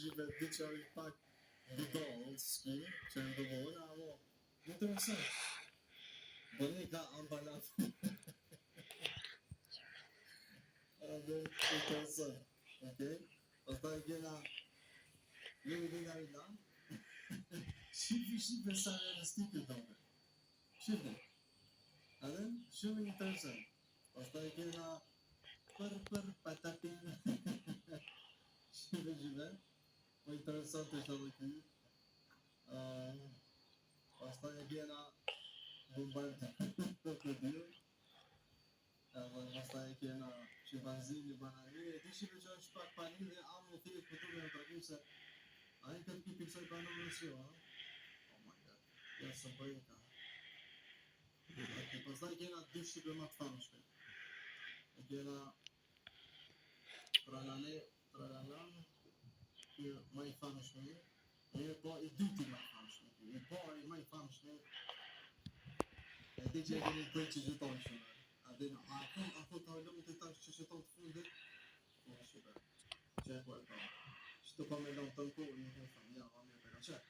shqipe, di që është pak budallë, s'ki, që në të bojnë, amo, interesant. Bonika ambalat. Edhe interesant. Okej. Pastaj kena Lili Lila Lila. Shifi shife sa realistike dobe. Shife. Edhe shumë interesant. Pastaj kena për për patapin. Shife shife. Po interesant është edhe ky. Uh, pastaj kena bombard krokodil. Edhe pastaj kena shimpanzini banani. E di shife që është pak pa lidhje, ama thjesht po du me tregu se ai këtë ky piksoj bananës jo, ha? Oh my God. Ja së bëjka. Ok, pastaj kena dy shqipe më të famshme. E kena Tralale, Tralalan, ky më i famshmi, mirë po i dyti më i famshmi, ky, i pari më i famshmi. E di që e keni të që gjithon shumë. A din, a thu, a thu të lëmë të tash që qëton të fundit? Po, shqipe, që e po e ka. Qëtu ka me lënë të në kohë, nuk e tham, ja, ma mirë për ka që.